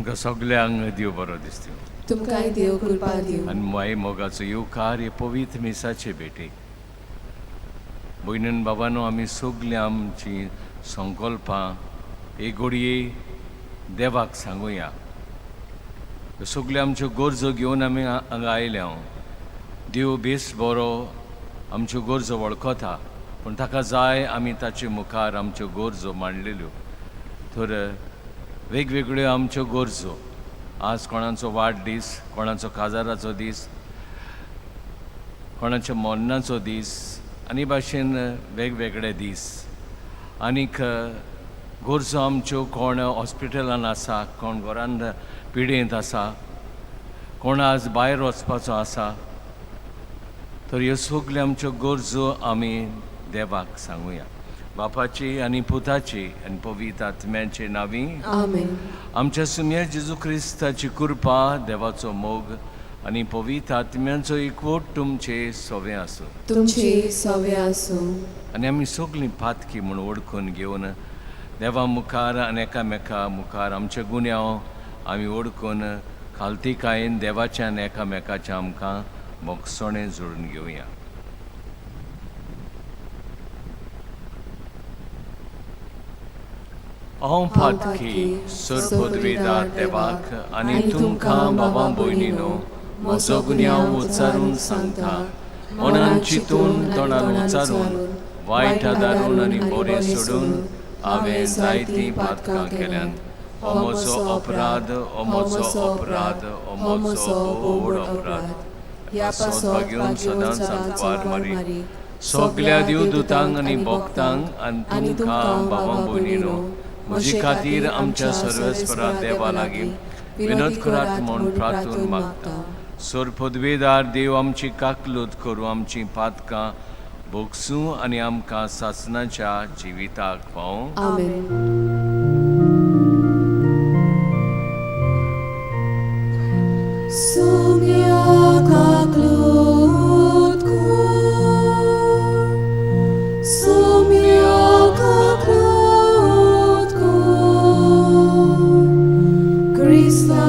तुमकां सगल्यांक देव बरो दिसता. तुमकांय देव कृपा दिवं. आनी माय मोगाचो येवकार हे पवित्र मिसाचे भेटेक. भयणीन बाबानो, आमी सगलीं आमची संकल्पां एक घडये देवाक सांगुया. सगल्यो आमच्यो गरजो घेवन आमी हांगा आयल्या. देव बेस बरो आमच्यो गरजो वळखता, पूण ताका जाय आमी ताचे मुखार आमच्यो गरजो मांडलेल्यो. तर वेगवेगळ्यो आमच्यो गरजो, आज कोणाचो वाडदीस, कोणाचो काजाराचो दीस, कोणाच्या मरणाचो दीस आनी भाशेन वेगवेगळे दीस. आनीक गरजो आमच्यो कोण हॉस्पिटलान आसा, कोण घरान पिडेंत आसा, कोण आज भायर वचपाचो आसा. तर ह्यो सगल्यो आमच्यो गरजो आमी देवाक सांगुया. बापाची आनी पुताची आनी पवित्र आत्म्याचे नांवी आमेन. आमच्या सुम्या जेजू क्रिस्ताची कृपा, देवाचो मोग आनी पवित्र आत्म्यांचो एकवट तुमचे सोवे आसूं. तुमचे सवे आसूं. आनी आमी सगलीं पातकी म्हूण वळखून घेवन देवा मुखार आनी एकामेका मुखार आमचे गुन्यांव आमी वळखून खालतीकायेन देवाच्या आनी एकामेकाच्या आमकां मोगसणें जोडून घेवया. हांव पातकी सरपदवेदार देवाक आनी तुमकां बाबा भयणीनो म्हजो गुन्यांव उच्चारून सांगता. मनान चिंतून, तोंडान उच्चारून, वायट आदारून आनी बरें सोडून हांवें जायतीं पातकां केल्यांत. हो म्हजो अपराध, हो म्हजो अपराध, हो म्हजो व्हड अपराध. ह्या पासत भागेवन सदांच सांकवार मारी सगल्या देवदूतांक आनी भक्तांक आनी तुमकां बाबा भयणीनो म्हजे खातीर आमच्या सर्वेस्परा देवा लागीं विनोद करात म्हूण प्रार्थून मागता. सोर पदवेदार देव आमची काकलूत करूं, आमची पातकां भोगसूं आनी आमकां सासणाच्या जिविताक पावूं. आमेन. Sumia kaklut kur, sumia kaklut kur, Krista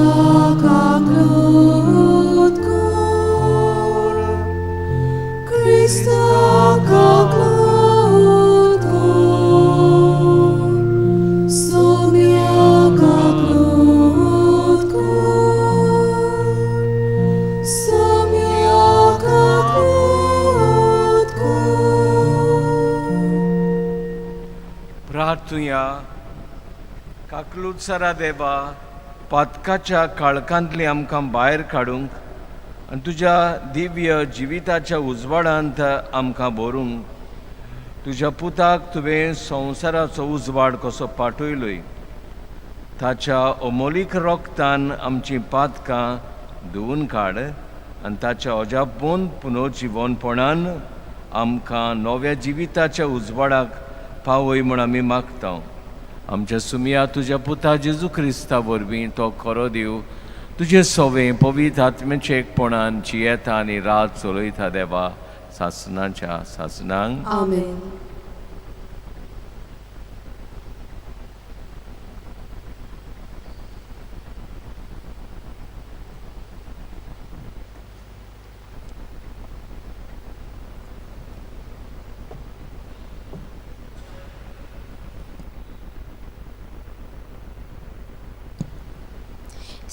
kaklut kur, Krista kaklut kur, sumia kaklut kur, sumia kaklut kur. प्रार्थुया. काकलूत सरा देवा, पातकाच्या काळखांतली आमकां भायर काडूंक आनी तुज्या दिव्य जिविताच्या उजवाडांत आमकां भरूंक तुज्या पुताक तुवें संवसाराचो उजवाड कसो पाठयलोय, ताच्या अमोलीक रोगतान आमचीं पातकां धुवून काड आनी ताच्या अजापून पुनर्जिवनपणान आमकां नव्या जिविताच्या उजवाडाक पावय म्हूण आमी मागता. आमच्या सुमया तुज्या पुता जेजू क्रिस्ता वरवीं तो खरो देव तुजें सोवें पवित्र आत्म्याचे एकपणान जियेता आनी रात चलयता देवा सासणाच्या सासणांक. आमेन.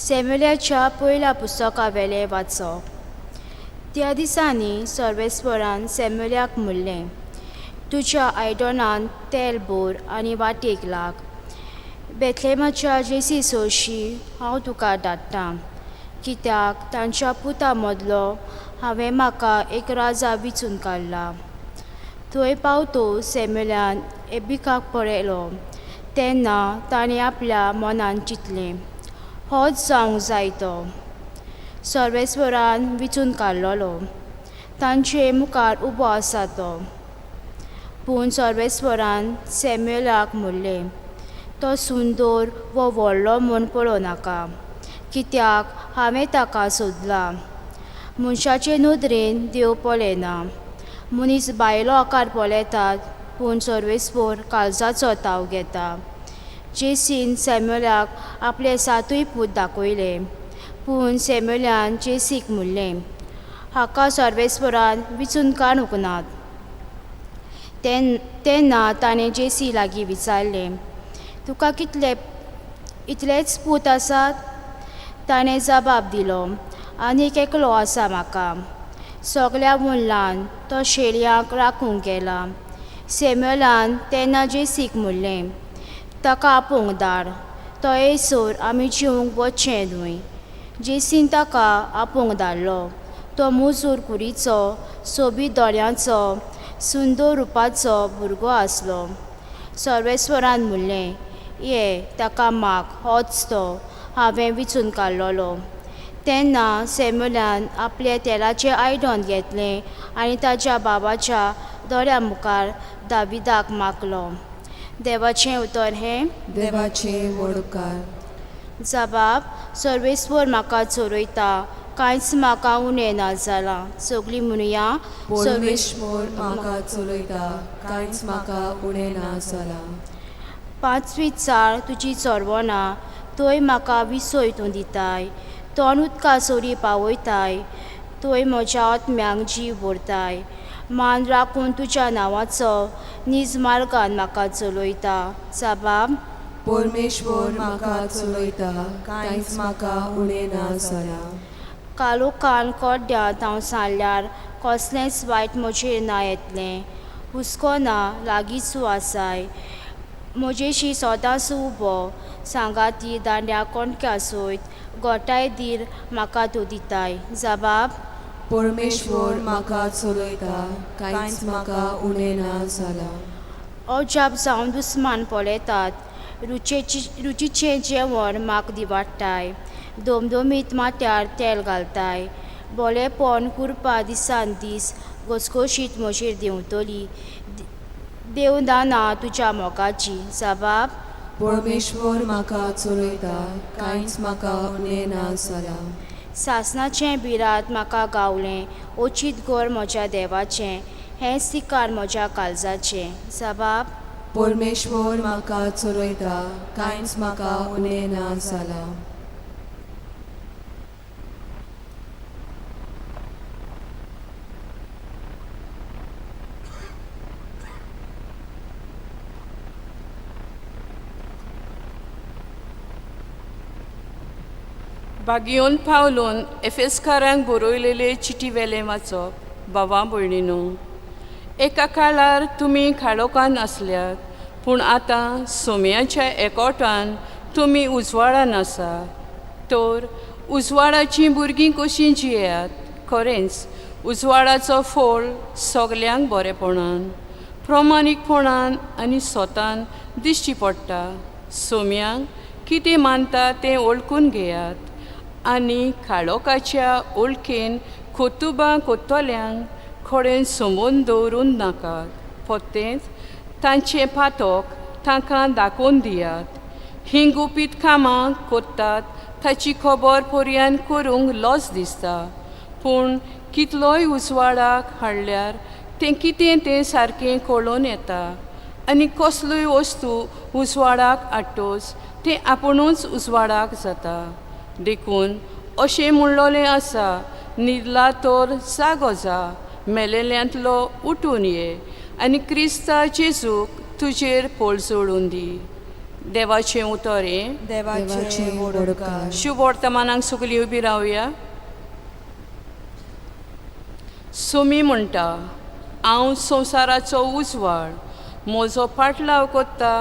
सॅम्युलाच्या पयल्या पुस्तकावेलें वाचप. त्या दिसांनी सर्वेस्वरान सॅम्युलाक म्हणलें, तुज्या आयदनांत तेल भर आनी वाटेक लाग. बेथलेमाच्या जेसी सोशी हांव तुका धाडटा, कित्याक तांच्या पुता मदलो हांवें म्हाका एक राजा विचून काडला. थंय पावतो सॅम्युलान एबिकाक पळयलो तेन्ना ताणें आपल्या मनान चिंतलें, होच जावंक जाय तो सर्वेस्वरान विचून काडलेलो, तांचे मुखार उबो आसा तो. पूण सर्वेस्वरान सॅम्युलाक म्हणलें, तो सुंदर वो व्हडलो म्हूण पळोवं नाका, कित्याक हांवें ताका सोदला. मनशाचे नदरेन देव पळयना, मनीस भायलो आकार पळयतात, पूण सर्वेस्वर काळजाचो ताव घेता. जेसीन सॅम्युलाक आपले सातूय पूत दाखयले, पूण सॅम्युलान जेसीक म्हणलें, हाका सर्वेस्वरान विचून काडूंक नात. तेन्ना ताणें जेसी लागीं विचारलें, तुका कितले इतलेच पूत आसात? ताणें जबाब दिलो, आनीक एकलो आसा म्हाका, सगळ्यांहून ल्हान, तो शेळयांक राखूंक गेला. सॅम्युलान तेन्ना जेसीक म्हणलें, ताका आपोवंक धाड, तो येयसर आमी जेवंक वचचें न्हय. जेसीन ताका आपोवंक धाडलो. तो मुजूर कुडीचो, सोबीत दोळ्यांचो, सुंदर रुपाचो भुरगो आसलो. सर्वेस्वरान म्हणलें, ये, ताका माग, होच तो हांवें विचून काडलेलो. तेन्ना सॅम्युलान आपलें तेलाचें आयदन घेतलें आनी ताच्या बाबाच्या दोळ्यां मुखार दाविदाक मागलो. देवाचें उतर हें. देवाचे व्हड उपकार. जबाब, सर्वेस्वर म्हाका चोरयता, कांयच म्हाका उणें ना जालां. सगळीं म्हणुया. परमेश्वर म्हाका चलयता, कांयच म्हाका उणें ना जालां. पांचवी चाळ तुजी चोरवना, थंय म्हाका विसय तूं दिताय, तोंड उदका सरी पावयताय, थंय म्हज्या आत्म्यांक जीव भरताय. मान राखून तुज्या नांवाचो नीज मार्गान म्हाका चलयता. जबाब, परमेश्वर म्हाका चलयता, कांयच म्हाका उणें ना जालां. कालोखान कोड्ड्यांत हांव सांडल्यार कसलेंच वायट म्हजेर ना येतलें. हुस्को ना, लागींच तूं आसाय, म्हजेशी सदांच उबो, सांगाती दांड्या कोणक्या सयत गोठाय धीर म्हाका तूं दिताय. जबाब, परमेश्वर म्हाका चलयता, कांयच म्हाका उणें ना जालां. अजाप जावन दुस्मान पळयतात, रुचीचें जेवण म्हाका दिवाडटाय, दोमदोमीत माथ्यार तेल घालताय. बोलेपण कुरपा दिसान दीस घसघशीत म्हजेर देंवतली, देवदाना तुज्या मोगाची. जबाब, परमेश्वर म्हाका चलयता, कांयच म्हाका उणें ना जालां. सासणाचें बिरात म्हाका गावलें, ओचीत घर म्हज्या देवाचें, हेंच ठिकाण म्हज्या काळजाचें. जबाब, परमेश्वर म्हाका चलयता, कांयच म्हाका उणें ना जालां. बागियोन पावलून एफेस्कारांक बरयलेले चिटी वेलें वाचप. भावा भयणीनो, एका काळार तुमी काळोखान आसल्यात, पूण आतां सोम्याच्या एकोटान तुमी उजवाडान आसा. तर उजवाडाचीं भुरगीं कशीं जियात? खरेंच उजवाडाचो फोळ सगल्यांक बरेपणान, प्रमाणीकपणान आनी स्वतान दिश्टी पडटा. सोम्यांक कितें मानता तें वळखून घेयात आनी काळोखाच्या वळखेन कोतुबां कोत्तल्यांक कडेन संबंद दवरून नाकात, पोत्तेंच तांचें पातक तांकां दाखोवन दियात. हीं गुपीत कामां कोत्तात ताची खबर पर्यान करूंक लज दिसता, पूण कितलोय उजवाडाक हाडल्यार तें कितें तें सारकें कळोन येता आनी कसल्योय वस्तू उजवाडाक हाडटच तें आपुणूच उजवाडाक जाता. देखून अशें म्हणलोलें आसा, न्हिदला तर जागो जा, मेलेल्यांतलो उठून ये आनी क्रिस्ता जेजूक तुजेर पोळजोडून दी. देवाचें उतर हें. देवाचे व्हड उपकार. शुभ वर्तमानाक सगळीं उबी रावया. सोमी म्हणटा, हांव संवसाराचो उजवाड, म्हजो पाटलाव कोत्ता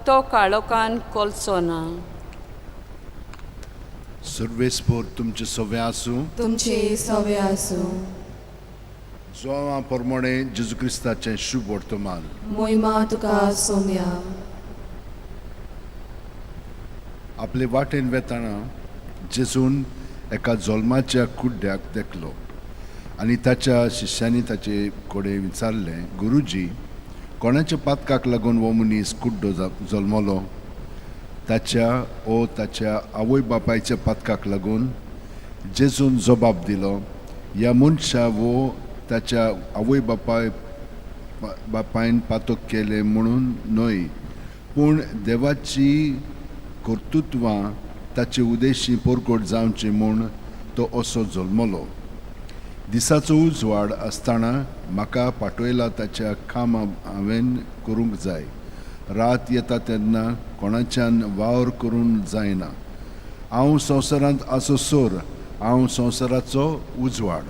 तो काळोखान कोलचो ना. सर्वेस्पोर तुमचे सवे आसूं. तुमचे सवे आसूं. जोवा प्रमाणे जेजू क्रिस्ताचें शुभ वर्तमान. मोहिमा तुका सोम्या. आपले वाटेन वेताना जेजून एका जल्माच्या कुड्ड्याक देखलो आनी ताच्या शिश्यांनी ताचे कडेन विचारलें, गुरुजी, कोणाच्या पातकाक लागून हो मनीस कुड्डो जल्मलो, ताच्या ओ ताच्या आवय बापायच्या पातकाक लागून? जेजून जबाब दिलो, ह्या मनशा वो ताच्या आवय बापायन पातक केलें म्हणून न्हय, पूण देवाची कर्तृत्वां ताचे उदेशी परकोट जावचें म्हूण तो असो जल्मलो. दिसाचो उजवाड आसतना म्हाका पाठयला ताच्या कामां हांवें करूंक जाय. रात येता तेन्ना कोणाच्यान वावर करूंक जायना. हांव संवसारांत आसोसर हांव संवसाराचो उजवाड.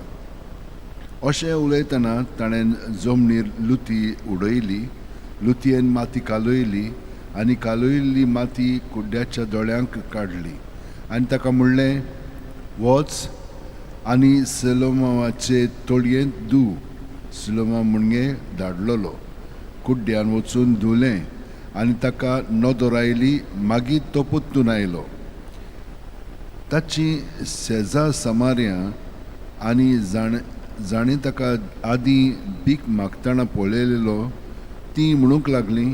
अशें उलयतना ताणें जमनीर लुती उडयली, लुतयेन माती कालयली आनी कालयल्ली माती कुड्ड्याच्या दोळ्यांक काडली आनी ताका म्हणलें, वच आनी सिलोमाचे तळयेंत धूव. सिलोमा मुणगे धाडलेलो. कुड्ड्यान वचून धुलें आनी ताका नदर आयली. मागीर तो परतून आयलो. ताची शेजा समार्या आनी जाणें ताका आदीं भीक मागतना पळयलेलो ती म्हणूंक लागली,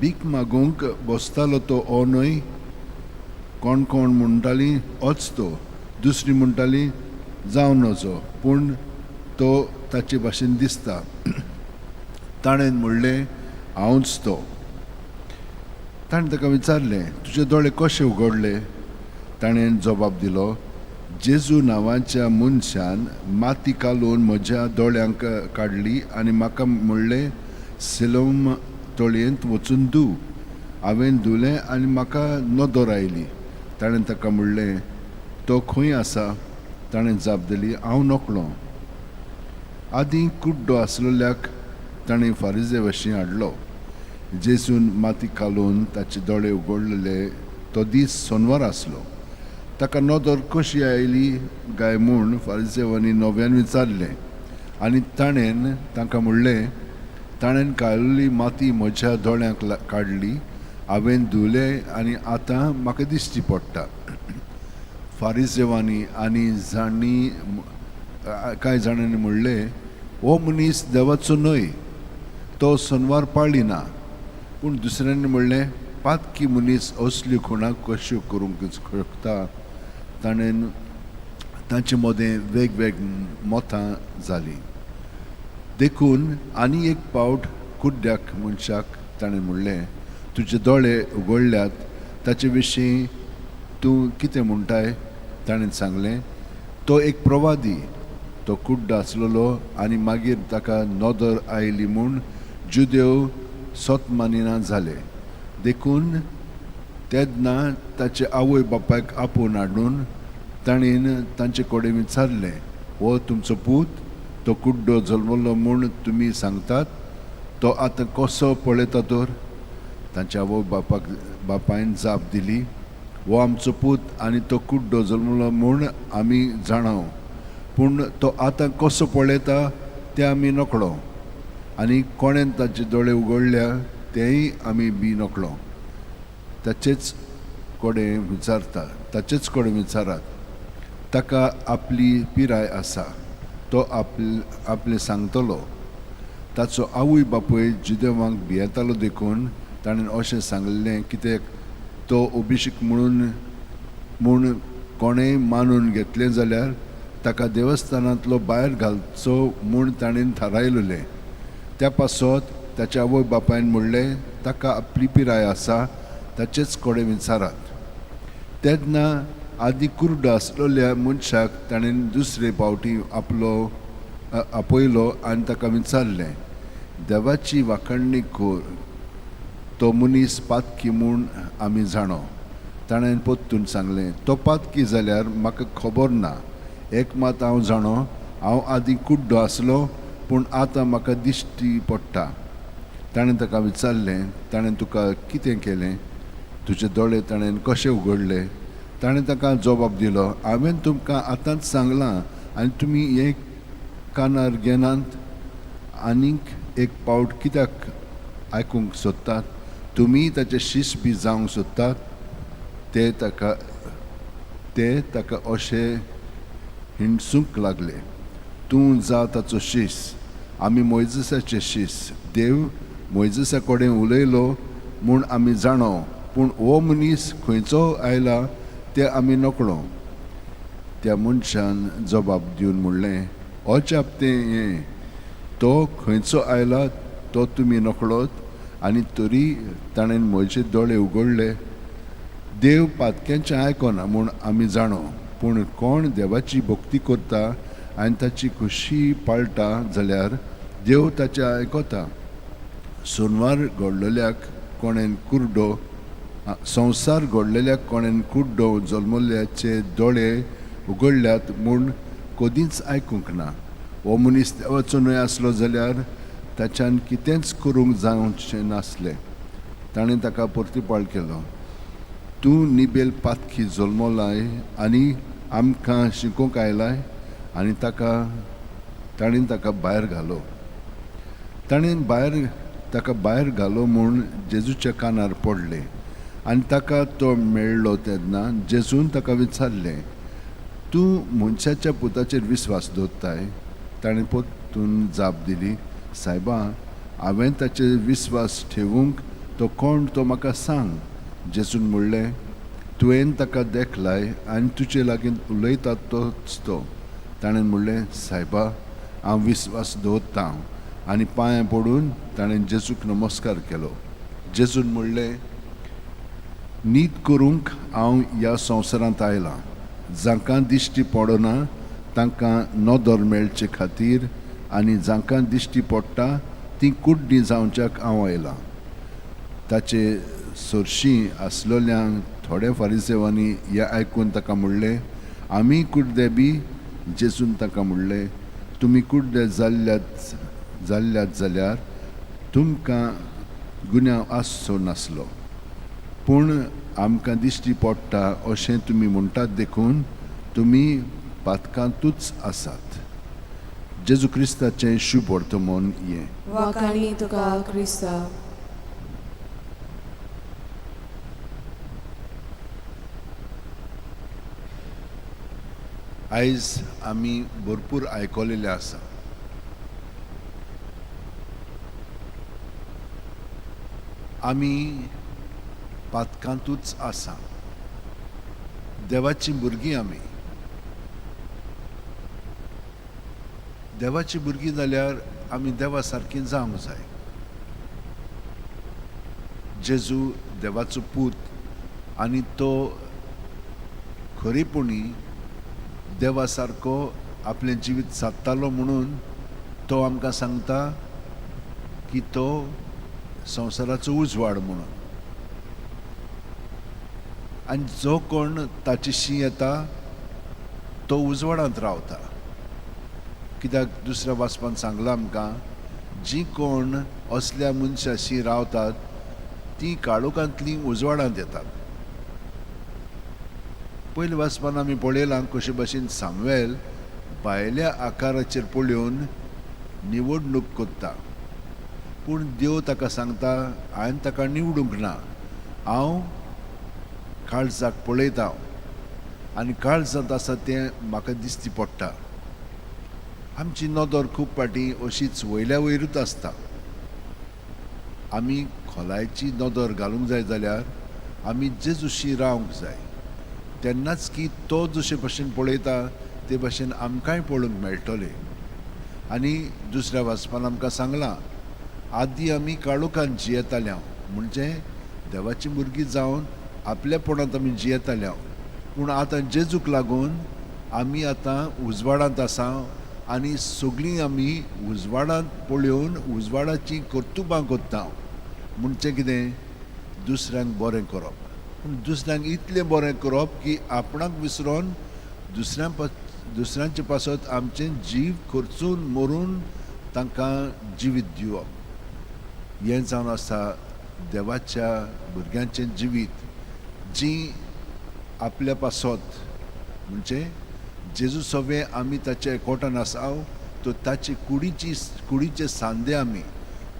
भीक मागूंक बसतालो तो हो न्हय? कोण कोण म्हणटाली होच तो, दुसरी म्हणटाली जावं नजो, पूण तो ताचे भाशेन दिसता. ताणें म्हणलें, हांवच तो. ताणें ताका विचारलें, तुजे दोळे कशे उगडले? ताणें जबाब दिलो, जेजू नांवाच्या मनशान माती कालोवन म्हज्या दोळ्यांक काडली आनी म्हाका म्हणलें, सिलोम तळयेंत वचून धूव. हांवें धुलें आनी म्हाका नदर आयली. ताणें ताका म्हणलें, तो खंय आसा? ताणें जाप दिली, हांव नकळो. आदीं कुड्डो आसलेल्याक ताणें फारिजे वशीं हाडलो. जेजून माती कालोवन ताचे दोळे उगडलेले तो दीस सोनवार आसलो. ताका नदर कशी आयली काय म्हूण फारिजेवांनी नव्यान विचारलें आनी ताणें तांकां म्हणलें, ताणें काडली माती म्हज्या दोळ्यांक काडली, हांवें धुलें आनी आतां म्हाका दिश्टी पडटा. फारिजेवांनी आनी जांणी कांय जाणांनी म्हणलें, हो मनीस देवाचो न्हय, तो सोनवार पाळिना. पूण दुसऱ्यांनी म्हणलें, पातकी मनीस असल्यो खुणां कश्यो करूंक शकता? ताणें तांचे मदें वेगवेग मतां जालीं. देखून आनी एक पावट कुड्ड्याक मनशाक ताणें म्हणलें, तुजे दोळे उगडल्यात, ताचे विशीं तूं कितें म्हणटाय? ताणें सांगलें, तो एक प्रवादी. तो कुड्डो आसलेलो आनी मागीर ताका नदर आयली म्हूण जुदेव सत मानिना जाले. देखून तेन्ना ताचे आवय बापायक आपोवन हाडून ताणें तांचे कडेन विचारलें, हो तुमचो पूत, तो कुड्डो जल्मलो म्हूण तुमी सांगतात, तो आतां कसो पळयता तर? तांच्या आवय बापायन जाप दिली, हो आमचो पूत आनी तो कुड्डो जल्मलो म्हूण आमी जाणाव, पूण तो आतां कसो पळयता तें आमी नकळो आनी कोणें ताचे दोळे उगडल्या तेंय आमी बी नकळो. ताचेच कडेन विचारता, ताचेच कडेन विचारात, ताका आपली पिराय आसा, तो आपलें सांगतलो. ताचो आवय बापूय जुदेवांक भियेतालो देखून ताणें अशें सांगलें, कित्याक तो अभिषेक म्हणून म्हूण कोणेंय मानून घेतलें जाल्यार ताका देवस्थानांतलो भायर घालचो म्हूण ताणें थारायलें. त्या पासत ताच्या आवय बापायन म्हणलें, ताका आपली पिराय आसा, ताचेच कडेन विचारात. तेन्ना आदी कुर्डो आसलेल्या मनशाक ताणें दुसरे फावटी आपलो आपयलो आनी ताका विचारलें, देवाची वाखाणणी कर, तो मनीस पातकी म्हूण आमी जाणो. ताणें परतून सांगलें, तो पातकी जाल्यार म्हाका खबर ना, एक मात हांव जाणो, हांव आदीं कुड्डो आसलो पूण आतां म्हाका दिश्टी पडटा. ताणें ताका विचारलें, ताणें तुका कितें केलें? तुजे दोळे ताणें कशे उगडले? ताणें ताका जबाब दिलो, हांवें तुमकां आतांच सांगलां आनी तुमी हें कानार घेनात. आनीक एक पावट कित्याक आयकूंक सोदतात? तुमी ताचे शीश बी जावंक सोदतात? ते ताका अशें हिणसूंक लागले, तूं जा ताचो शीश, आमी मोयजेसाचे शीश. देव मोयजेसा कडेन उलयलो म्हूण आमी जाणो, पूण हो मनीस खंयचो आयला तें आमी नकळो. त्या मनशान जबाब दिवन म्हणलें, अजाप तें हें, तो खंयचो आयला तो तुमी नकळत आनी तरी ताणें म्हजे दोळे उगडले. देव पातक्यांचें आयकना म्हूण आमी जाणो, पूण कोण देवाची भक्ती करता आनी ताची खुशी पाळटा जाल्यार देव ताचें आयकता. सोनवार घडलेल्याक कोणेन कुर्डो, संवसार घडलेल्याक कोणेन कुड्डो जल्मल्याचे दोळे उगडल्यात म्हूण कदींच आयकूंक ना. हो मनीस देवाचो न्हय आसलो जाल्यार ताच्यान कितेंच करूंक जावचें नासलें. ताणें ताका प्रतिपाळ केलो, तूं निबेल पातकी जल्मलाय आनी आमकां शिकोवंक आयलाय. आनी ताणें ताका भायर घालो. ताणें ताका भायर घालो म्हूण जेजूच्या कानार पडलें आनी ताका तो मेळ्ळो तेन्ना जेजून ताका विचारलें, तूं मनशाच्या पुताचेर विस्वास दवरताय? ताणें परतून जाप दिली, सायबा, हांवें ताचेर विस्वास ठेवूंक तो कोण तो म्हाका सांग. जेजून म्हणलें, तुवें ताका देखलाय आनी तुजे लागीं उलयता तोच तो. ताणें म्हणलें, सायबा, हांव विस्वास दवरतां. आनी पांयां पडून ताणें जेजूक नमस्कार केलो. जेजून म्हणलें, नीत करूंक हांव ह्या संवसारांत आयलां. जांकां दिश्टी पडना तांकां नदर मेळचे खातीर आनी जांकां दिश्टी पडटा ती कुड्डी जावच्याक हांव आयलां. ताचे सरशीं आसलेल्यांक थोड्या फारिसेवांनी हें आयकून ताका म्हणलें, आमी कुड्डे बी? जेजून ताका म्हणलें, तुमी कुड्डे जाल्ल्यात जाल्यार तुमकां गुन्यांव आसचो नासलो, पूण आमकां दिश्टी पडटा अशें तुमी म्हणटात देखून तुमी पातकांतूच आसात. जेजू क्रिस्ताचें शुभ वर्तमान हें. वाखाणी तुका क्रिस्ता. आयज आमी भरपूर आयकलेलें आसा. आमी पातकांतूच आसा. देवाची भुरगीं आमी. देवाची भुरगीं जाल्यार आमी देवा सारकीं जावंक जाय. जेजू देवाचो पूत आनी तो खरेपणी देवा सारको आपलें जिवीत सादतालो म्हणून तो आमकां सांगता की तो संवसाराचो उजवाड म्हणून. आनी जो कोण ताचेशी येता तो उजवाडांत रावता. कित्याक दुसऱ्या वाचपान सांगलां आमकां, जीं कोण असल्या मनशाशी रावतात तीं काळोखांतलीं उजवाडांत येतात. पयल्या वाचपान आमी पळयलां कशे भाशेन सामुएल भायल्या आकाराचेर पळोवन निवडणूक करता, पूण देव ताका सांगता, हांवें ताका निवडूंक ना, हांव काळजाक पळयता आनी काळजांत आसा तें म्हाका दिश्टी पडटा. आमची नदर खूब फावटी अशीच वयल्या वयरूच आसता. आमी खोलायची नदर घालूंक जाय जाल्यार आमी जेजूशी रावंक जाय, तेन्नाच की तो जशे भशेन पळयता ते भशेन आमकांय पळोवंक मेळटलें. आनी दुसऱ्या वाचपान आमकां सांगलां, आदी आमी काळोखान जियेताले, म्हणजे देवाची भुरगीं जावन आपल्यापणांत आमी जियेताले, पूण आतां जेजूक लागून आमी आतां उजवाडांत आसा आनी सगळीं आमी उजवाडांत पळोवन उजवाडाचीं कर्तुबां करता. म्हणजे कितें? दुसऱ्यांक बरें करप. पूण दुसऱ्यांक इतलें बरें करप की आपणाक विसरोन दुसऱ्यांचे पासत आमचें जीव खर्चून मरून तांकां जिवीत दिवप. हें जावन आसा देवाच्या भुरग्यांचें जिवीत, जीं आपल्या पासत म्हणजे जेजू सवे आमी ताच्या एकवटान आसा, तो ताचे कुडीचे सांदे आमी,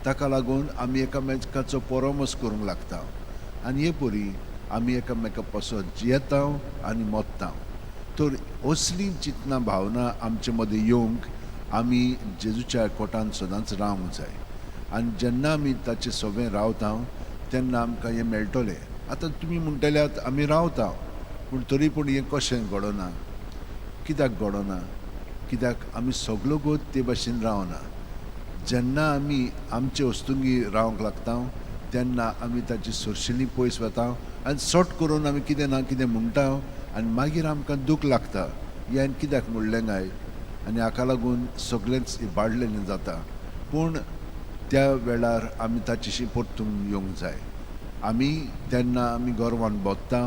ताका लागून आमी एकामेकाचो परामर्श करूंक लागता आनी हे परी आमी एकामेका पासत जियेता आनी मरता. तर असलीं चिंतना भावना आमचे मदें येवंक आमी जेजूच्या एकवटान सदांच रावंक जाय. आनी जेन्ना आमी ताचे सवें रावता तेन्ना आमकां हें मेळटलें. आतां तुमी म्हणटल्यात आमी रावता, पूण तरी पूण हें कशें घडना? कित्याक घडना? कित्याक आमी सगलो गोत ते भाशेन रावना. जेन्ना आमी आमचे वस्तुंगी रावंक लागता तेन्ना आमी ताची सोरशिली पयस वता आनी सट करून आमी कितें ना कितें म्हणटा आनी मागीर आमकां दूख लागता, हें कित्याक म्हणलें काय, आनी हाका लागून सगळेंच इबाडलेलें जाता. पूण त्या वेळार आमी ताचेशी परतून येवंक जाय. आमी तेन्ना आमी गर्वान भोगता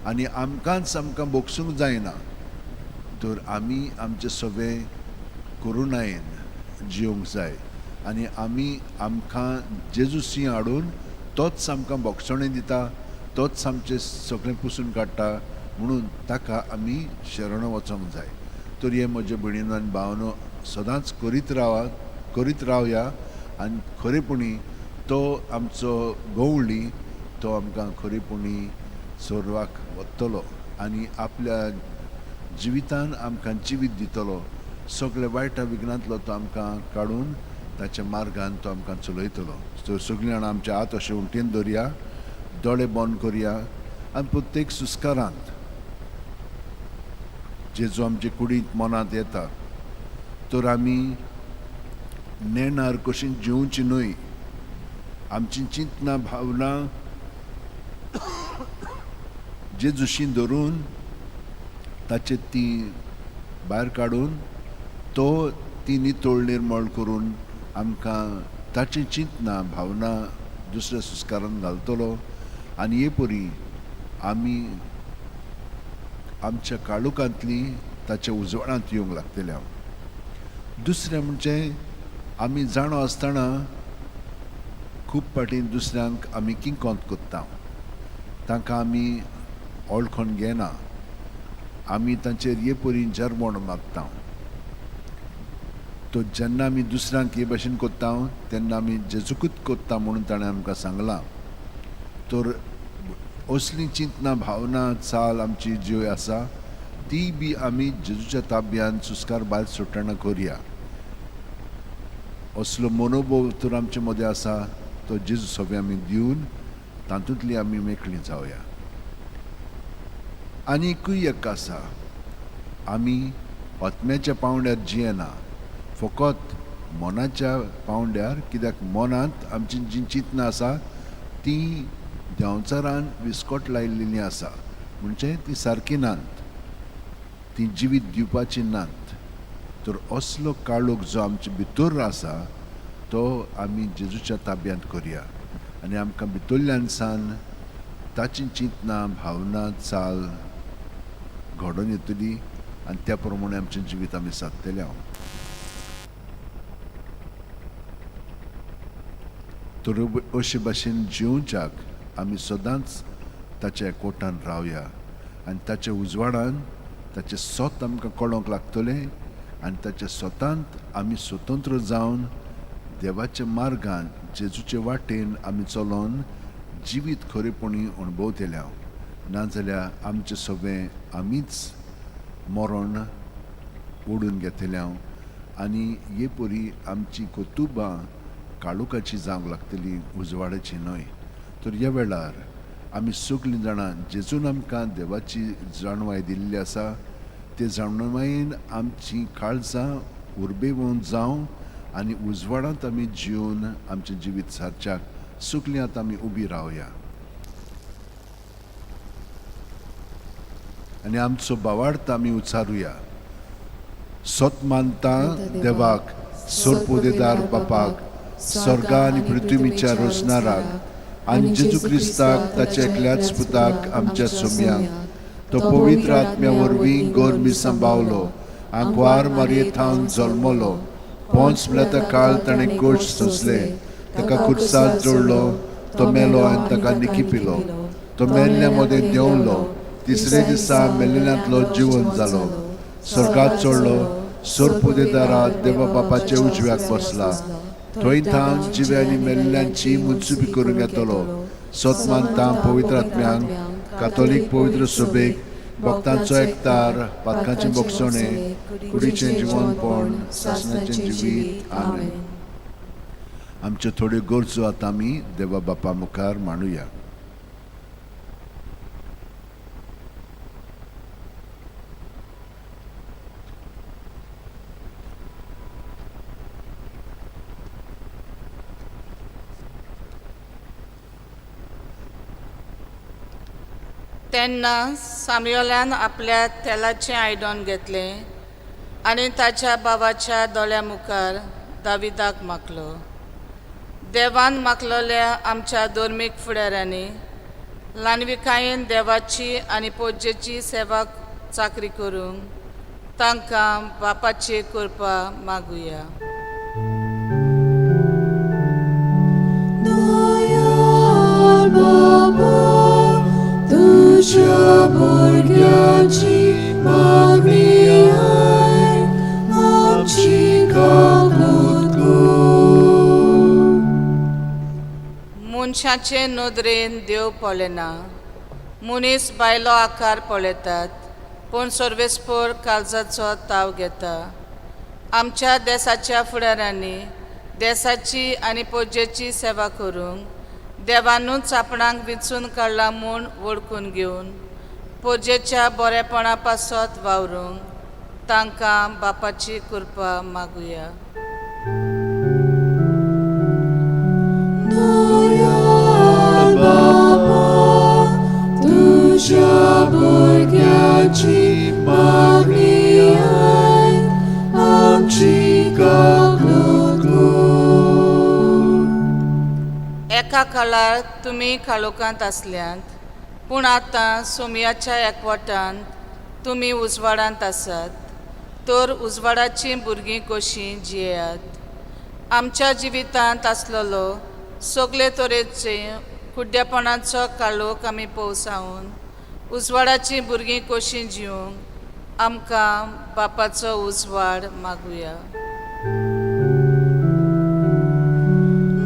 आनी आमकांच आमकां भोगसूंक जायना, तर आमी आमचें सगळें करुणायेन जिवंक जाय आनी आमी आमकां जेजूसी हाडून तोच आमकां भोगसणें दिता, तोच आमचें सगळें पुसून काडटा, म्हणून ताका आमी शरण वचोंक जाय. तर हे म्हजे भयणीनो आनी भावनो सदांच करीत रावात, करीत रावया आनी खरेपणी तो आमचो गवळी तो आमकां खरेपणी सोरवाक वतलो आनी आपल्या जिवितान आमकां जिवीत दितलो. सगळे वायटा विघ्नांतलो तो आमकां काडून ताच्या मार्गान तो आमकां चलयतलो. तर सगळीं जाणां आमचे हात अशें उमटेन दवरया, दोळे बंद करया आनी प्रत्येक सुस्कारांत जेजू आमचे कुडींत मनांत येता तर आमी नेणार कशी जिवची न्हय, आमची चिंतना भावना जेजूशी धरून ताचे ती भायर काडून तो ती नितळ निर्मळ करून आमकां ताची चिंतना भावना दुसऱ्या सुस्कारान घालतलो आनी हे परी आमी आमच्या काळुकांतली ताच्या उजवाडांत येवंक लागतले. दुसरें म्हणजे आमी जाणो आसतना खूब फावटी दुसऱ्यांक आमी किंकोत करता, तांकां आमी वळखून घेना, आमी तांचेर हे परी जरमण मारता. तो जेन्ना आमी दुसऱ्यांक हे भाशेन करता तेन्ना आमी जेजूकूच करता म्हणून ताणें आमकां सांगलां. तर असली चिंतना भावना चाल आमची जी आसा ती बी आमी जेजूच्या ताब्यान सुस्कार भायर सोडटना करया. असलो मनोभोव तर आमचे मदें आसा तो जेजू सगळें आमी दिवन तातूंतली आमी मेकळी जावया. आनीकूय एक आसा, आमी आत्म्याच्या पांवड्यार जियेना, फकत मनाच्या पांवड्यार, कित्याक मनांत आमची जी चिंतना आसा ती देंवचारान विस्कट लायिल्ली आसा, म्हणजे ती सारकी नात, ती जिवीत दिवपाची नात. तर असलो काळोख जो आमचे भितर आसा तो आमी जेजूच्या ताब्यांत करया आनी आमकां भितरल्यान सान ताची चिंतना भावना चाल घडोवन येतली आनी त्या प्रमाणे आमचें जिवीत आमी सादतले. हांव तर अशे भाशेन जिवच्याक आमी सदांच ताच्या एकवटान रावया आनी ताच्या उजवाडान ताचें सत आमकां कळोंक लागतलें आनी ताच्या स्वतांत आमी स्वतंत्र जावन देवाच्या मार्गान जेजूचे वाटेन आमी चलोन जिवीत खरेपणी अणभवतले. हांव नाजाल्यार आमचें सगळें आमीच मरण ओडून घेतले हांव आनी हे परी आमची कर्तुबां काळोखाची जावंक लागतली, उजवाडाची न्हय. तर ह्या वेळार आमी सगळीं जाणां जेजून आमकां देवाची जाणवाय दिल्ली आसा ते जाणवायेन आमची काळजां उर्बेवन जावं आनी उजवाडांत आमी जिवन आमचें जिवीत सारच्याक सगळीं आतां आमी उबी रावया आनी आमचो भावार्थ आमी उच्चारुया. सत मानता देवाक, सोरपुदेदार बापाक, स्वर्गा आनी पृथ्वीच्या रोसणाराक आनी जेजू क्रिस्ताक ताच्या एकल्याच पुताक आमच्या सोम्याक, तो पवित्र आत्म्या वरवीं गोर सांबावलो, आंकवार मारये थावन जल्मलो, पोंच म्हळ्यार काळ ताणें कोश सोंसले, ताका खुर्साक जोडलो, तो मेलो आनी ताका निकिपिलो, तो मेल्ल्या मदें देंवलो, तिसरे दिसा मेल्ल्यांतलो जिवन जालो, स्वर्गात चडलो, सोरपुदेदारा देवा बापाच्या उजव्याक बसला, थंय थावन जिवे आनी मेल्ल्यांची मुन्सुबी करूंक येतलो. सत मानता पवित्र आत्म्यांक, कातोलीक पवित्र सभेक, भक्तांचो एकतार, पातकांचें भोगसणें, कुडीचें जिवनपण, सासणाचें जिवीत. आमेन. आमच्यो थोड्यो गरजो आतां आमी देवा बापा मुखार मांडुया. तेन्ना सामयोलान आपल्या तेलाचें आयदन घेतलें आनी ताच्या बाबाच्या दोळ्या मुखार दाविदाक मागलो. देवान मागलोल्या आमच्या धर्मीक फुडाऱ्यांनी ल्हानविकायेन देवाची आनी पोजेची सेवा चाकरी करूंक तांकां बापाची कृपा मागुया. दयाळ बाबा तुज्या भुरग्याची मागणी आयक, आमची काकूत कर. मनशाचे नदरेन देव पळयना, मनीस बायलो आकार पळयतात, पूण सर्वेस्पर काळजाचो ताव घेता. आमच्या देसाच्या फुडाऱ्यांनी देसाची आनी पोजेची सेवा करूंक देवानूच आपणाक विचून काडला म्हूण वळखून घेवन पोजेच्या बरेपणा पासत वावरूंक तांकां बापाची कृपा मागुया. दयाळ बाबा तुज्या भुरग्याची मागणी आयक, आमची काकूत कर. एका काळार तुमी काळोखांत आसल्यांत, पूण आतां सोमयाच्या एकवटान तुमी उजवाडांत आसात, तर उजवाडाचीं भुरगीं कशीं जियेयात. आमच्या जिवितांत आसलेलो सगळे तरेचे कुड्डेपणाचो काळोख आमी पोवसावन उजवाडाचीं भुरगीं कशीं जिवंक आमकां बापाचो उजवाड मागुया.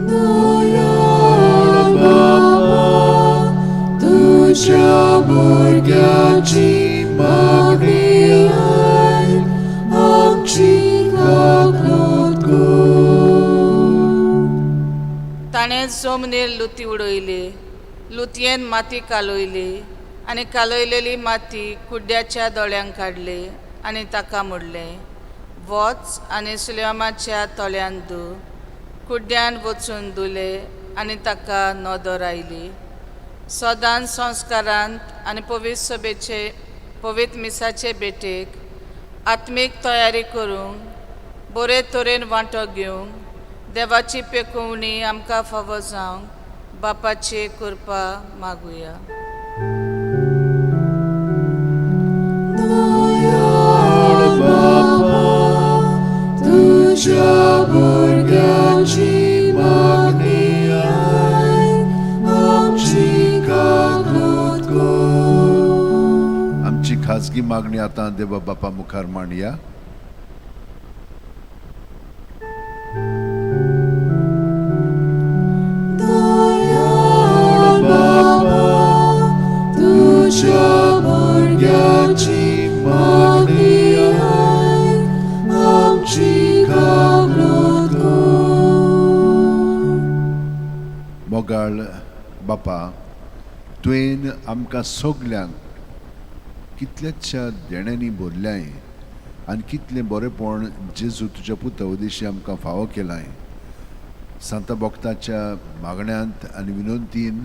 दयाळ बाबा तुज्या भुरग्याची मागणी आयक, आमची काकूत कर. ताणें जमनीर लुती उडयली, लुतयेन माती कालयली आनी कालयलेली माती कुड्ड्याच्या दोळ्यांक काडली आनी ताका म्हणलें, वच आनी सुलेमाच्या तोळ्यान धू. कुड्ड्यान वचून धुले आनी ताका नदर आयली. सदांच संस्कारांत आनी पवित्र सभेचे पवित्र मिसाचे भेटेक आत्मीक तयारी करूंक बरे तरेन वांटो घेवंक देवाची पेकोवणी आमकां फावो जावंक बापाची कृपा मागुया. दयाळ बाबा तुज्या भुरग्याची मागणी आयक, आमची काकूत कर. आमची खाजगी मागणी आतां देवा बापा मुखार मांडया. दयाळ बाबा तुज्या भुरग्याची मागणी आयक, आमची काकूत कर. मोगाळ बापा, तुवें आमकां सगल्यांक कितल्याच्या देण्यांनी भरल्याय आनी कितलें बरेंपण जेजू तुज्या पुता उदेशी आमकां फावो केलाय. सांता भक्ताच्या मागण्यांत आनी विनंतीन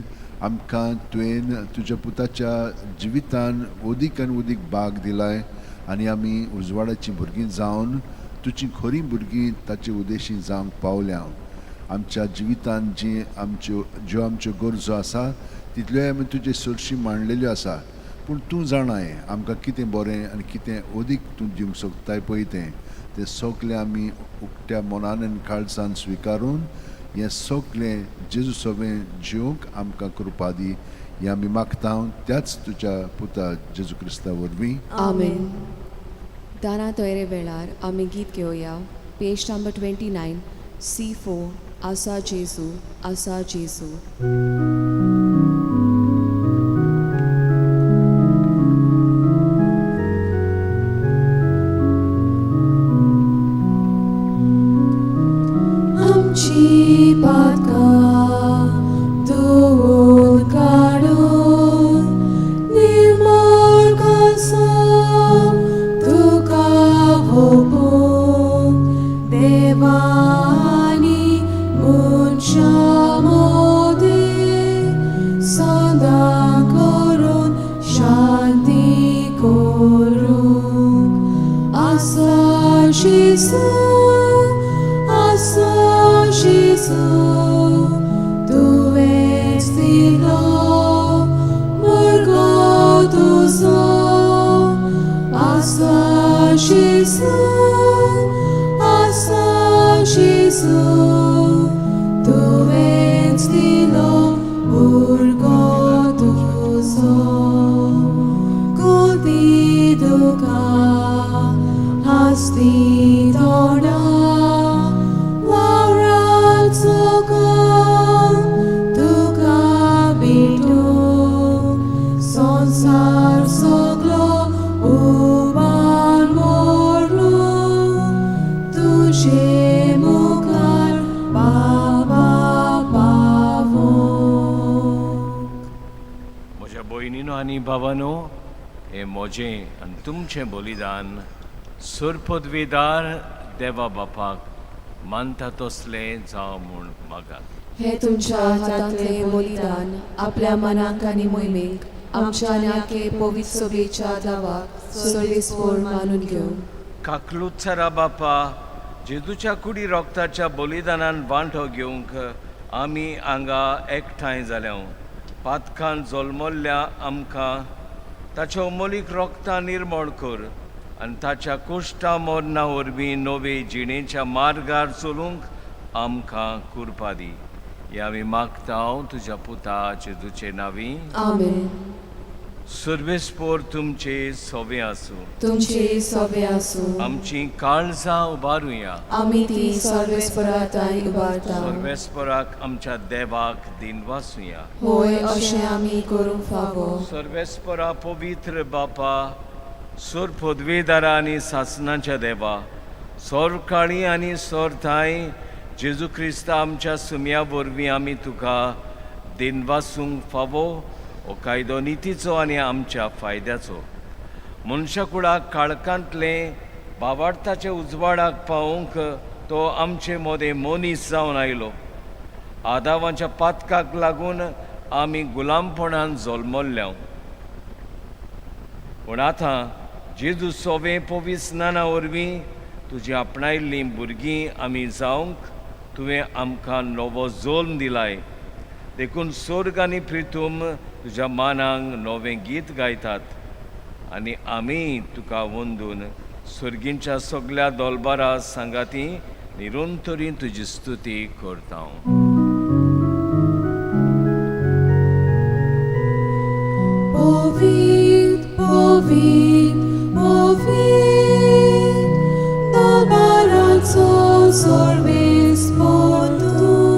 आमकां तुवें तुज्या पुताच्या जिवितान ओदीक आनी ओदीक भाग दिलाय आनी आमी उजवाडाचीं भुरगीं जावन तुजी खरीं भुरगीं ताचे उदेशी जावंक पावल्या. आमच्या जिवितान जी आमच्यो ज्यो आमच्यो गरजो आसा तितल्योय आमी तुजे सरशी मांडलेल्यो आसा, पूण तूं जाणाय आमकां कितें बरें आनी कितें ओदीक तूं दिवंक सोदताय पळय तें तें सगलें आमी उकत्या मनान आनी काळजान स्विकारून हें सगलें जेजू सवें जिवंक आमकां कृपा दी, हें आमी मागता त्याच तुज्या पुता जेजू क्रिस्ता वरवीं. आमेन. दाना तयारे वेळार आमी गीत घेवया. पेज नंबर 29 C4 आसा जेजू आसा जेजू. आमची पातकां धुवून काडून निर्मळ कांसां तुका ओंपून देवानी मनशां मदीं जेजू, आसा जेजू, तुवेंच दिलो मुर्गो तुजो. आसा जेजू, आसा जेजू, तुवेंच दिलो मुर्गो तुजो. गोदी दुका हस्ती तोंडा वावराचो कोण तुका भेटू, संवसार सगलो उबार मोडलो तुजे मुखार बाबा पावोंक. म्हज्या भयणीनो आनी भावानो, हें म्हजें आनी तुमचें बलिदान सुरपदवेदार देवा बापाक मानता तसलें जावं म्हूण मागात. हे तुमच्या हातांतले बलिदान आपल्या मनाक आनी मोहिमेक आमच्या आनी पवित्र सभेच्या दावाक सर्वेस्पोर मानून घेवं. काकलुत्सरा बापा, जेजूच्या कुडी रोगताच्या बलिदानान वांटो घेवंक आमी हांगा एकठांय जाल्या. पातकान जल्मल्ल्या आमकां ताच्या अमोलीक रोगतां निर्मण कर आनी ताच्या कुश्टा मरणा वरवीं नवे जिणेच्या मार्गार चलूंक आमकां कुरपा दी. हें आमी मागता तुज्या पुता जेजूचे नांवी. आमेन. सर्वेस्पोर तुमचे सोवे आसूं. तुमचे सोबे आसूं. आमची काळजां उबारुया. आमी ती सर्वेस्पराताय उबारता. सर्वेस्पराक आमच्या देवाक दिनवासुया. होय, अशें आमी करूंक फावो. सर्वेस्परा पवित्र बापा, सोर पदवेदारा आनी सासणाच्या देवा, सोर काळी आनी सोर थांय जेजू क्रिस्ता आमच्या सुम्या वरवीं आमी तुका दिनवासूंक फावो. हो कायदो नितीचो आनी आमच्या फायद्याचो. मनशा कुळाक काळखांतलें बावार्थाच्या उजवाडाक पावोवंक तो आमचे मदें मनीस जावन आयलो. आदावाच्या पातकाक लागून आमी गुलामपणान जल्मल्ल्या, पूण आतां जेजू सोवे पवित्र स्नाना वरवीं तुजी आपणायल्लीं भुरगीं आमी जावंक तुवें आमकां नवो जल्म दिलाय. देखून सोर्ग आनी प्रितूम तुज्या मानांक नवें गीत गायतात आनी आमी तुका वंदून सर्गींच्या सगल्या दोलबारा सांगाती निरंतरी तुजी स्तुती करता. पवित्र, पवित्र, पवित्र, दरबाराचो सर्वेस्पोर तूं.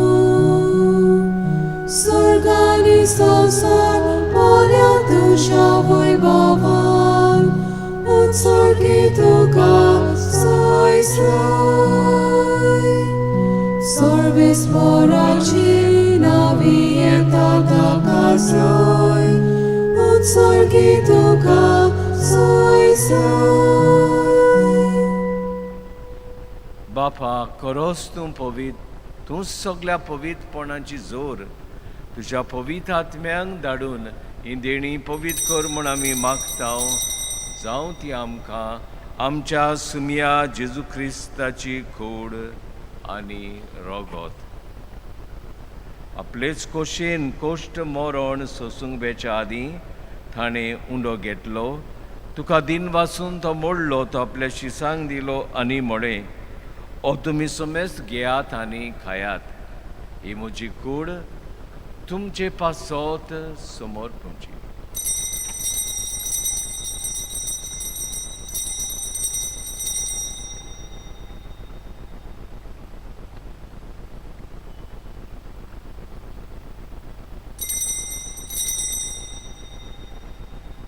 स्वर्ग आनी संवसार भरल्या तुज्या वैभवान. उत्सर्गी तुका सय सय. सर्वेस्पोराची नावी येता ताका सय. उत्सर्गी तुका सय सय. बापा, खरोच तूं पवित्र, तूं सगल्या पवित्रपणाची जोर. तुज्या पवित्र आत्म्यांक धाडून ही देणी पवित्र कर म्हूण आमी मागता. जावं ती आमकां आमच्या सुमया जेजू क्रिस्ताची कूड आनी रोगोत. आपलेच कोशेन कोश्ट मरण सोसूंक वेच्या आदीं ताणें उंडो घेतलो, तुका दिन वासून तो मोडलो, तो आपल्या शिसांक दिलो आनी म्हळें, ओ तुमी समेस्त घेयात आनी खायात. ही म्हजी कूड तुमचे पासत समर्पणची.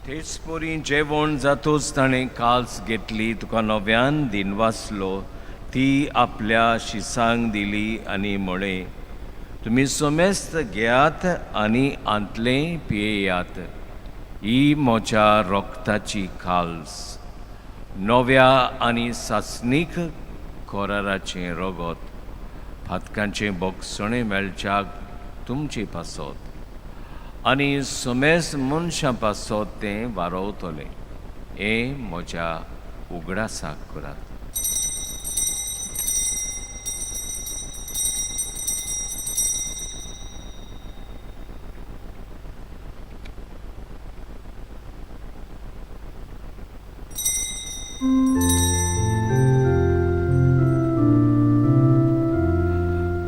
तेच परी जेवण जातूच ताणें काल्स घेतली, तुका नव्यान दिनवासलो, ती आपल्या शिसांक दिली आनी म्हळें, तुमी समेस्त घेयात आनी आंतलें पियेयात. ही म्हज्या रोगताची काल्स, नव्या आनी सासणीक कोराराचें रोगोत. फातकांचें बोगसणें मेळच्याक तुमचे पासत आनी समेस्त मनशां पासत तें वारोवतलें. हें म्हज्या उगडासाक करात.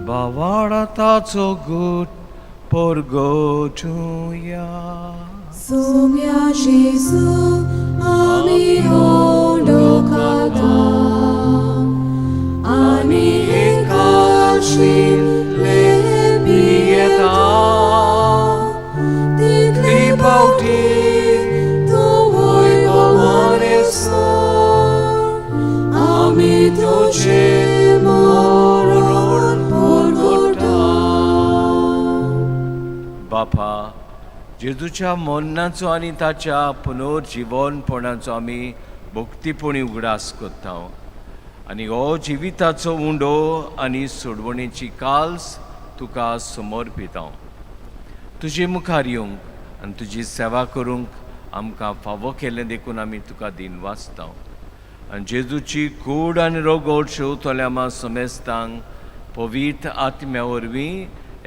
बावाळाताचो गुट परगटुया. Sumia Jesu, आमी ओडोकाता आनी एकाशिल्ले पियेता. तितले फावटी तूंय गोवारेसर आमी तुजें मरण परगटा. बापा, जेजूच्या मरणाचो आनी ताच्या पुनर्जिवनपणाचो आमी भक्तीपणी उगडास करता आनी हो जिविताचो उंडो आनी सोडवणेची काल्स तुका समर्पिता. तुजे मुखार येवंक आनी तुजी सेवा करूंक आमकां फावो केलें देखून आमी तुका दिनवासता. आनी जेजूची कूड आनी रोगोट शेवतल्या आमा समेस्तांक पवित्र आत्म्या वरवीं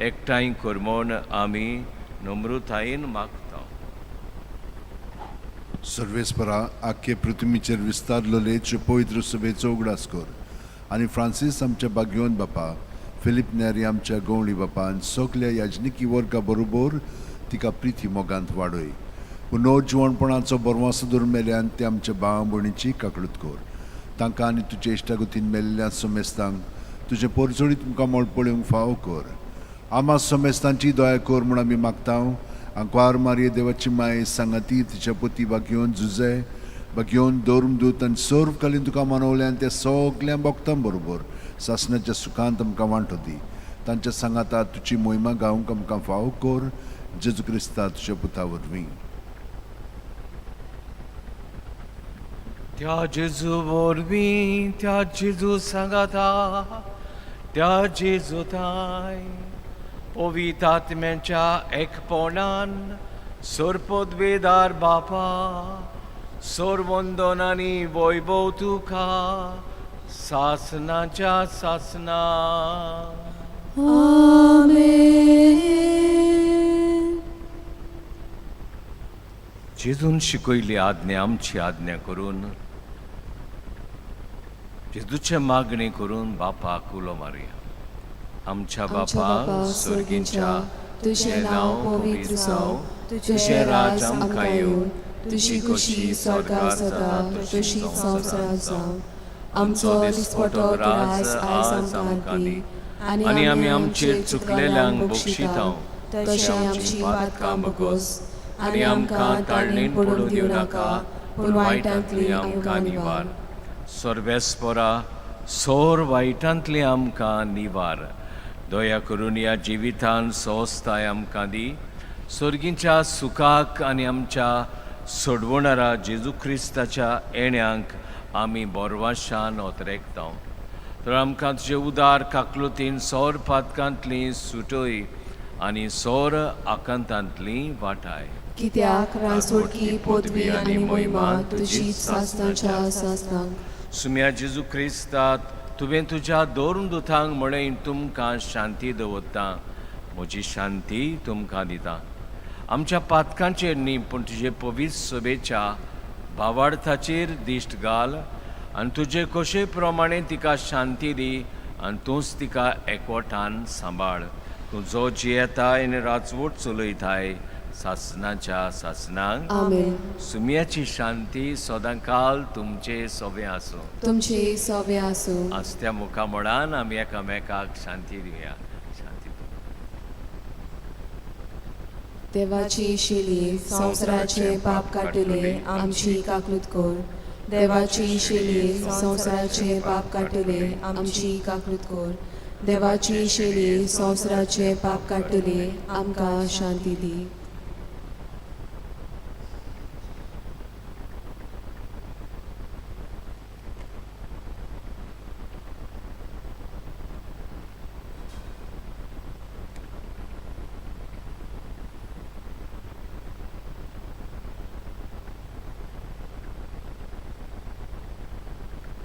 एकठांय कर म्हूण आमी नम्रतायेन मागता. सर्वेस्परा, आख्खे पृथ्वीचेर विस्तारलेले पवित्र सभेचो उगडास कर आनी फ्रांसीस आमच्या बागयोन बापा, फिलीप नेरी आमच्या गवळी बापा आनी सगल्या याजनिकी वर्गा बरोबर तिका प्रिती मोगांत वाडय. पुनर्जिवणपणाचो बरवासो धरून मेल्यान ते आमच्या भाव भयणीची काकळूत कर. तांकां आनी तुजे इश्टागतीन मेल्ल्या समेस्तांक तुजें पोरजोळी तुमकां मोड पळोवंक फावो कर. आमा समेस्तांची दया कर म्हूण आमी मागता. आंकवार मारये देवाची माय सांगाती तिच्या पोती बागयोन जुजे बागयोन धर्मदूत आनी सर्व कालीन तुका मनवल्यान त्या सगल्या भक्तां बरोबर सासणाच्या सुखांत आमकां वांटो दी. तांच्या सांगाता तुजी मोहिमा गावंक आमकां फावो कर, जेजू क्रिस्ता तुज्या पुता वरवीं. त्या जेजू वरवीं, त्या जेजू सांगाता, त्या जेजू थाय पवित्र आत्म्याच्या एकपणान सरपदवेदार बापा, सरवंदन आनी वैभव तुका सासनाच्या सासना. आमेन. जेजून शिकयली आज्ञा आमची आज्ञा करून जेजूचे मागणी करून बापाक उलो मारया. आमच्या आमच्या बापा स्वर्गींच्या, तुजें नांव पवित्र जावं, तुजें राज आमकां येवं, तुजी खुशी स्वर्गार जाता तशी संवसारांत जावं. आमचो दिसपटो ग्रास आयज आमकां दी आनी आमी आमचेर चुकलेल्यांक बक्षिता तशें आमची पातकां भोगोस आनी आमकां ताळणेन पडूंक दिवं नाका, पूण वायटांतली आमकां निवार. सर्वेस्परा, सोर वायटांतली आमकां निवार. दया करून ह्या जिवितान सोस्ताय आमकां दी. सर्गीच्या सुखाक आनी आमच्या सोडवणारा जेजू क्रिस्ताच्या येण्यांक आमी बोरवाशान ओतरेकता. तर आमकां तुजे उदार काकलुतीन सौर पातकांतली सुटय आनी सौर आकांतांतली वाटाय. कित्याक राजवटकी, पदवी आनी मोहिमा तुजी सासणाच्या सासणाक. सुम्या जेजू क्रिस्तात, तुवें तुज्या दोन दुतांक म्हळें, तुमकां शांती दवरता, म्हजी शांती तुमकां दिता. आमच्या पातकांचेर न्ही, पूण तुजे पवित्र सभेच्या भावार्थाचेर दिश्ट घाल आनी तुजे कशे प्रमाणे तिका शांती दी आनी तूंच तिका एकवटान सांबाळ. तूं जो जियेताय आनी राजवट चलयताय सासणाच्या सासणाक. आमेन. सुम्याची शांती सदांकाल तुमचे सोबें आसूं. तुमचे सोबे आसूं. आसत्या मुखामळान आमी एकामेकाक शांती दिवया. शांती दिवया. देवाची शिली संवसाराचे पाप काडटले, आमची काकलूत कर. देवाची शिली संवसाराचे पाप काडटले, आमची काकलूत कर. देवाची शिली संवसाराचे पाप काडटले, आमकां शांती दी.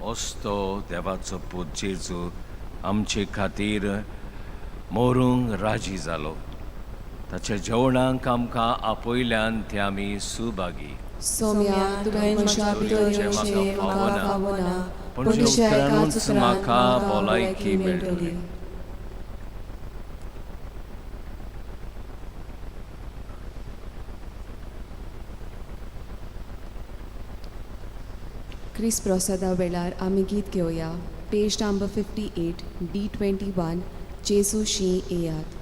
असतो देवाचो पूत जेजू आमचे खातीर मरूंक राजी जालो. ताच्या जेवणाक आमकां आपयल्यान ते आमी सुभागी. सोम्या, तुवें म्हज्या भितर येवचें म्हाका फावना, पूण पूण तुज्या एकाच उतरानूच उतरान म्हाका म्हाका भलायकी भलायकी मेळटली. मेळटली. क्रिस प्रसादा वेळार आमी गीत घेवया. पेज नंबर 58, D21, जेजू शी येयात.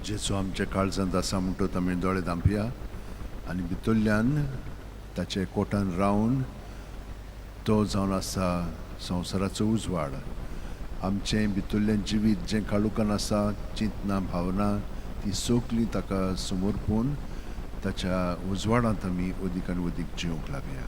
जेजू आमच्या काळजांत आसा म्हणटोच आमी दोळे धांपया आनी भितरल्यान ताचे कोटान रावन तो जावन आसा संवसाराचो उजवाड. आमचें भितरलें जिवीत जें काळोखान आसा, चिंतना भावना ती सगळीं ताका समर्पून ताच्या उजवाडांत आमी अदीक आनी अदीक जिवंक लागया.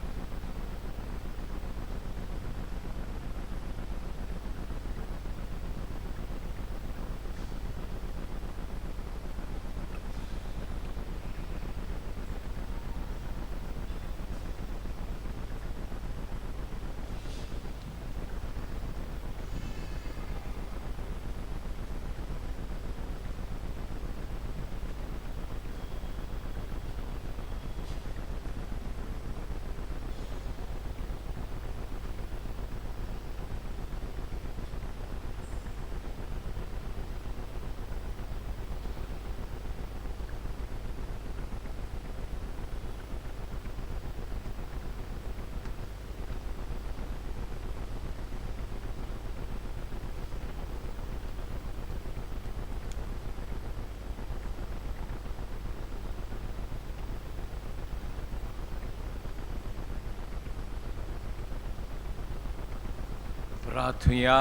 प्रार्थुया.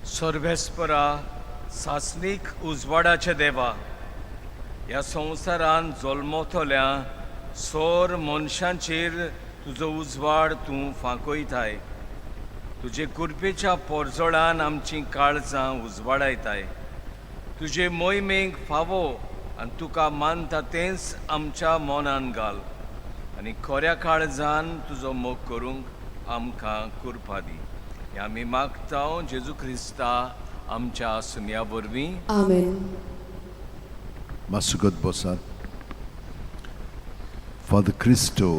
सर्वेस्परा, सासणीक उजवाडाचे देवा, ह्या संवसारान जल्मतल्या सोर मनशांचेर तुजो उजवाड तूं फांकयताय. तुजे कृपेच्या पोरजोळान आमचीं काळजां उजवाडायताय. तुजे मोहिमेक फावो आनी तुका मानता तेंच आमच्या मनान घाल आनी खऱ्या काळजान तुजो मोग करूंक आमकां कृपा दी. हें आमी मागता जेजू क्रिस्ता आमच्या सुन्या वरवीं. आमेन. मातसो बसात. फादर क्रिस्टो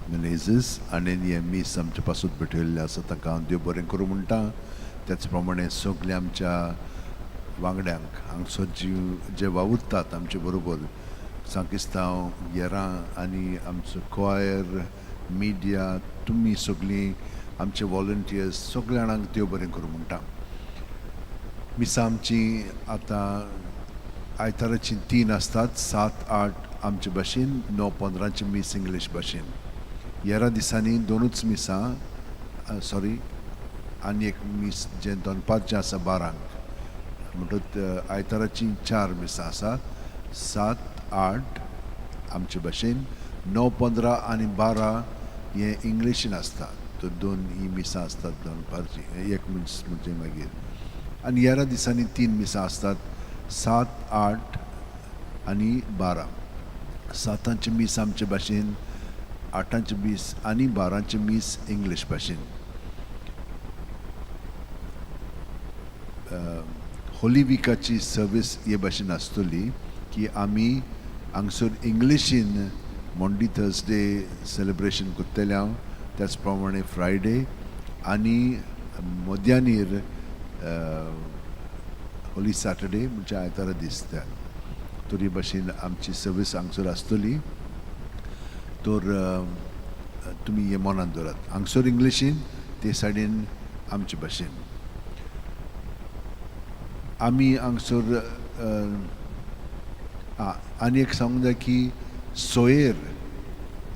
मिनेझीस आनी हें मीस आमचे पासून भेटयल्लें आसा, तांकां हांव देव बरें करूं म्हणटा. त्याच प्रमाणे सगल्या आमच्या वांगड्यांक हांगसर जीव जे वावुरतात आमचे बरोबर, सांकिस्तांव, येरां आनी आमचो क्वायर, मिडिया, तुमी सगळीं आमचे वॉलंटियर्स, सगल्या जाणांक देव बरें करूं म्हणटा. मिसां आमची आतां आयताराची 3 आसतात, 7, 8 आमचे भाशेन, 9:15ची मीस इंग्लीश भाशेन. येरा दिसांनी दोनूच मिसां, सॉरी, आनी एक मीस जें दनपारचें आसा 12ंक. म्हणटकच आयताराची 4 मिसां आसा, 7, 8 आमचे भाशेन, 9:15 आनी 12 हें इंग्लिशीन आसता. तर दोन ही मिसां आसतात दनपारची, एक मीस म्हणजे मागीर. आनी येरा दिसांनी 3 मिसां आसतात, 7, 8 आनी 12. 7ांचें मीस आमचे भाशेन, 8ांचें मीस आनी 12ांचें मीस इंग्लीश भाशेन. होली विकाची सर्वीस हे भाशेन आसतली की आमी हांगसर इंग्लिशीन मॉन्डी थर्सडे सेलिब्रेशन करतले हांव, त्याच प्रमाणे फ्रायडे आनी मध्यानीर होली सॅटर्डे म्हणजे आयतारा दीस त्या. तर हे भाशेन आमची सर्वीस हांगसर आसतली. तर तुमी हें मनान दवरात, हांगसर इंग्लिशीन, ते सायडीन आमचे भाशेन. आमी हांगसर आनी एक सांगूंक जाय की सोयेर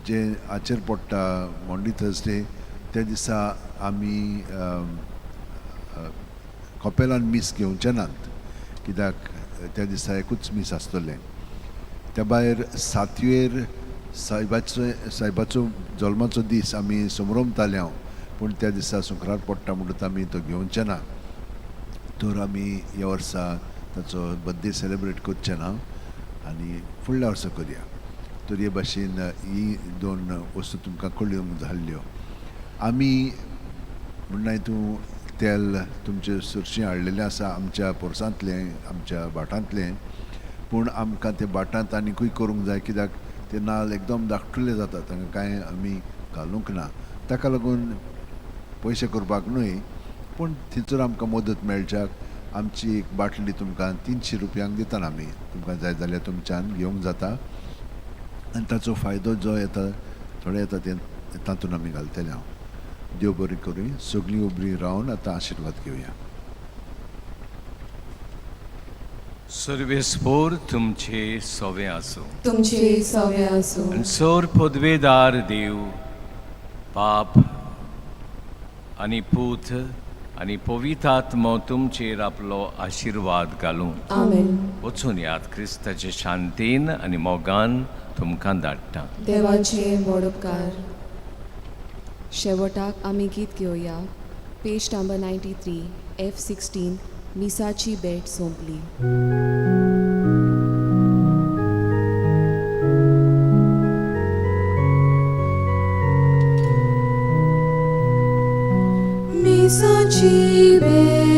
जे हाचेर पडटा मॉन्डी थर्सडे, त्या दिसा आमी कपेलान मीस घेवचे नात, कित्याक त्या दिसा एकूच मीस आसतलें. त्या भायर सातवेर सायबाचो जल्माचो दीस आमी समरमताले हांव, पूण त्या दिसा शुक्रार पडटा म्हणटकच आमी तो घेवचे ना. तर आमी ह्या वर्सा ताचो बड्डे सेलिब्रेट करचे ना आनी फुडल्या वर्सा करया. तर हे भाशेन ही दोन वस्तू तुमकां कळोवंक जाल्ल्यो. आमी म्हणल्यार तूं तेल तुमचे सरशीं हाडलेलें आसा आमच्या पोरसांतलें, आमच्या भाटांतलें, पूण आमकां ते भाटांत आनिकूय करूंक जाय, कित्याक ते नाल्ल एकदम धाकटुले जाता, तांकां कांय आमी घालूंक ना. ताका लागून पयशे करपाक न्हय, पूण थंयसर आमकां मदत मेळच्याक आमची एक बाटली तुमकां 300 रुपयांक दिता आमी. तुमकां जाय जाल्यार तुमच्यान घेवंक जाता आनी ताचो फायदो जो येता थोडे येता ते तातूंत आमी घालतले हांव. देव बरें करूं. सगळीं उबरी रावन आतां आशिर्वाद घेवया. सर्वेस्पोर तुमचे सोवे आसूं. तुमचे सवे आसूं. आनी सोर पदवेदार देव बाप आनी पूत आनी पवित्र तुमचेर आपलो आशिर्वाद घालूं. आमेन. वचून याद, क्रिस्ताचे शांतीन आनी मोगान तुमकां धाडटा. देवाचे व्हड उपकार. शेवटाक आमी गीत घेवया, पेज नंबर 93, F 16, मिसाची भेट सोंपली. मिसाची भेट.